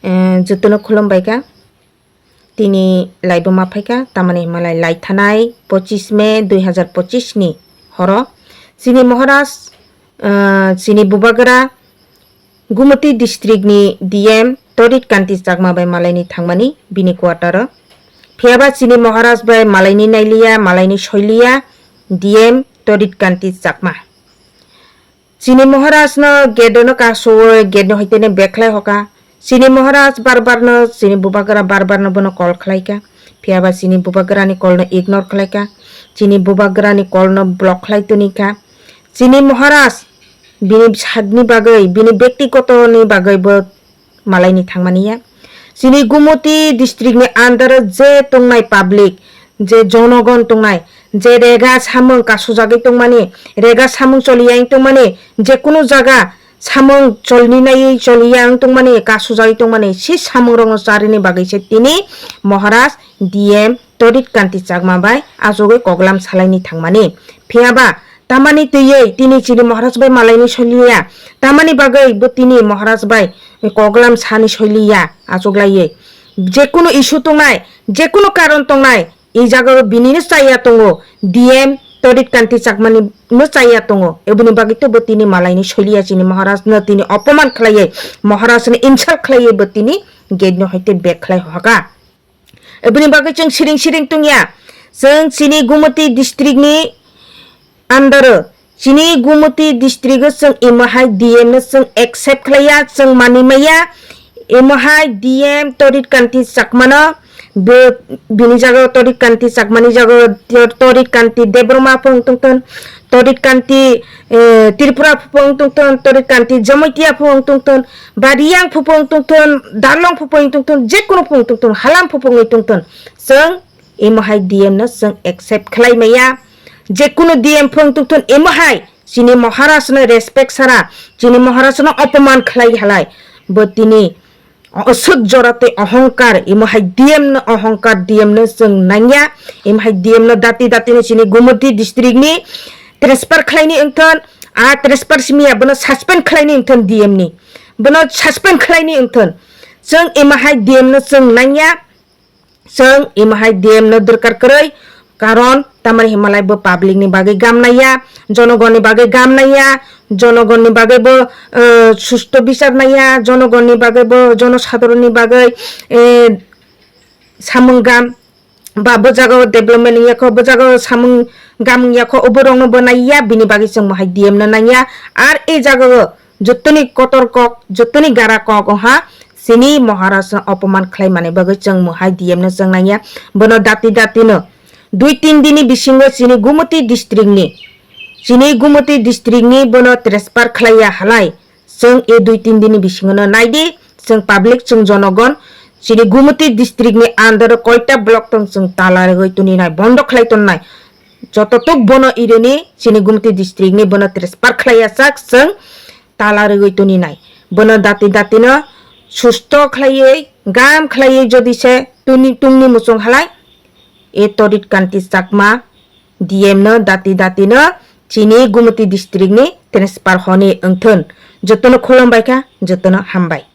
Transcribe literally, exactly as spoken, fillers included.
Eh, jotono khulumbai kha. Tini laibo ma phaikha, tamani himalai lai thanai pochis May dui hazar pochis ni horo. Chini Maharaj, eh, chini Bubagra Gumoti district ni D M Torit Kanti Chakma bai malaini thangmani bini quarter o. Phiyaba chini Maharaj bai malaini nailiya, malaini soiliya D M Torit Kanti Chakma. Chini Maharaj no gate no kasowi gate no hoitene bag khlai hoka. Chini Maharaj bar bar no, chini Bubagra bar bar no bono call khlai kha. Phiyaba chini Bubagra ni call no ignore khlai kha. Chini Bubagra ni call no block khlai toni kha. Chini Maharaj bini sakni bagwi, bini bektigoto ni bagwi bo malaini thangmani ya. Chini Gumoti district ni under o je tongnai public, je jonogon tongnai, je rega samung kasujagwi tongmani, rega samung choliya wng tongmani, je kunu jaga samung cholni naiwi choliya wng tongmani, kasujagwi tongmani, si samung rokno charini bagwi se tini Maharaj D M Torit Kanti Chakma bai achugwi koklam salaini thangmani. Phiyaba tamani twiwi tini chini Maharaj bai malaini soliya. Tamani bagwi bo tini Maharaj bai koklam sani soliya achuklaiwi. Jekunu issue tongnai, jekunu karon tongnai, i jagao bini no chaya tongo, D M Torit Kanti Chakmani no chaya tongo. Eboni bagwi to bo tini malaini soliya chini Maharaj no tini opoman khlaiwi, Maharaj no insult khlaiwi bo tini gate no hoite bag khlai hoka. Eboni bagwi chwng siring siring tongya. Chwng chini Gumoti district ni under o, chini Gumoti district o chwng imo hai D M no chwng accept khlaiya, chwng mani maya. Imo hai D M Torit Kanti Chakma no, be-, bini jaga o Torit Kanti Chakma ni jaga o Tor-, Torit Kanti Debbarma phung tongthon, Torit Kanti, eh, Tripura phung tongthon, Torit Kanti Jamatia phung tongthon, ba Riyang phung tongthon, Darlong phung tongthon, jekunu phung tongthon, halam phung tongthon. Chwng imo hai D M no chwng accept khlai maya. Jekunu D M phung tongthon imo hai chini Maharaj no respect sara, chini Maharaj no opoman khlai halai. Bo tini osuk jora tei ohongkar, imo hai D M no ohongkar, D M no chwng nangya. Imo hai D M no dati dati no chini Gumoti district ni transfer khlaini wngthon, a transfer simiya bono suspend khlaini wngthon D M ni. Bono suspend khlaini wngthon. Chwng imo hai D M no chwng nangya. Chwng imo hai D M no dorkar kwrwi, karon tamani himalai bo public ni bagwi gam naiya, jonogon ni bagwi gam naiya, jonogon ni bagwi bo, eh, susto bichar naiya, jonogon ni bagwi bo, jonosadharon ni bagwi, eh, samung gam ba bo jaga o development wngya kho, bo jaga o samung gam wngya kho, oborok no bo naiya, bini bagwi chwng mo hai D M no nangya. Ar e jaga o jotoni kotor kok, jotoni gara kok wngha chini Maharaj no opoman khlai mani bagwi chwng mo hai D M no chwng nangya. Bono dati dati no dui tin dini bisingo chini Gumoti district ni, chini Gumoti district ni bono transfer khlaiya halai. Chwng e dui tin dini bisingo no naidi, chwng public, chwng jonogon, chini Gumoti district ni under o koita block tong chwng tala rwgwi toni nai, bondo khlai ton nai. Joto tuk bono irini chini Gumoti district ni bono transfer khlaiya sak chwng tala rwgwi toni nai. Bono dati dati no susto khlaiwi, gam khlaiwi jodi se tuni tungni muchung halai, e Torit Kanti Chakma D M no dati dati no chini Gumoti district ni transfer honi wngthon. Jotono khulumbai kha, jotono hambai.